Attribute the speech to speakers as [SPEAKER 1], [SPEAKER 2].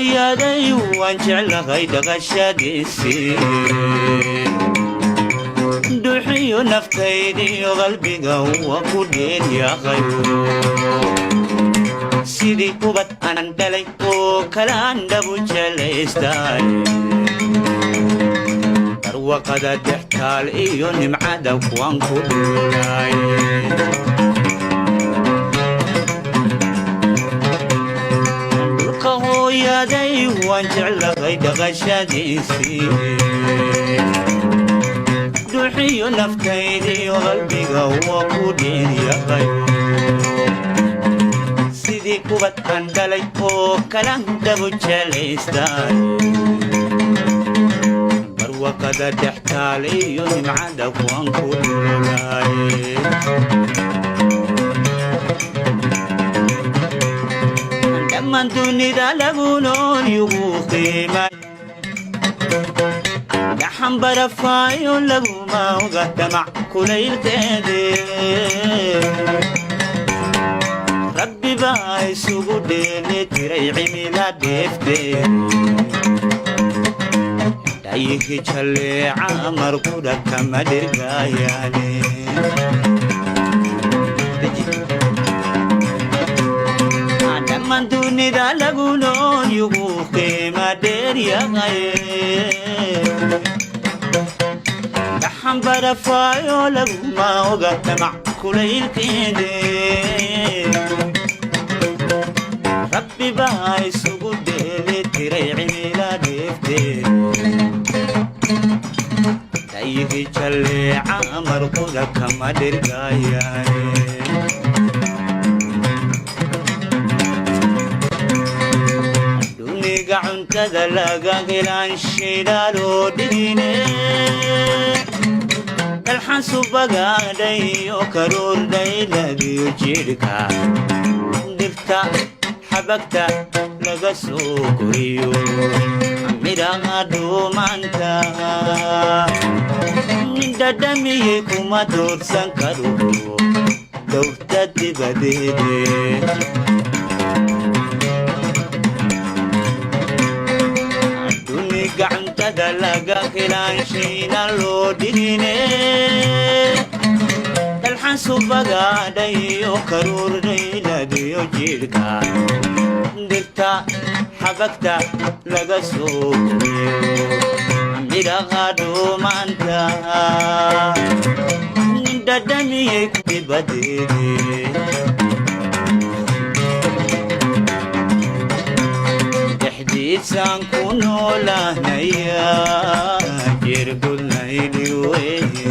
[SPEAKER 1] Hooyaday waan jeclahay dhaqashadiisii, dhuuxiyo naftaydiyo qalbiga waa ku dheelyahay. Sidii ubad aanan dhalay oo kalaan dhabu jelaystay, barwaqada dhextaal iyo nimcada kuwaan ku dhuulay. Dhulka hooyaday waan jeclahay dhaqashadiisii, dhuuxiyo naftaydiyo qalbiga waa ku dheelyahay. Sidii ubad aan dhalay oo kalan dhabu jelaystay, barwaqada dhextaal iyo nimcada kuwaan ku dhulay. Dhammaan dunida lagu nool yugu qiima gaxan barafaayo laguma oga damac kulaylkeede. Rabbi baa isugu dheeli tiray cimila dheefteed, dhayihi jalleeca markudha kama dhirgaayaane. Dhammaan dunida lagu nool yugu qiima dheeryahay, gaxan barafaayo laguma oga damac kulaylkeede. Rabbi baa isugu dheeli tiray cimila dheefteed, dhayihi jalleeca marquda kama dhirgaayaane. Duniga cuntada laga helaan shidaaloo dhigine, dalxan subagaadhayo karuur dhayladiyo jidhka, dhirta xabagta laga soo koriyo, midhaha dhuumaanta dhadhamiyey kuma doorsan karo dowrta dibadeede. Duniga cuntada laga helaan shayna loo dhigine, dalxan subagaadhayo karuur dhayladiyo jidhka, dhirta xabagta laga soo koriyo, midhaha dhuumaanta dhadhamiyey dibadeede. Dhexdiisaan ku noolahnaya jirgudnaydi weye.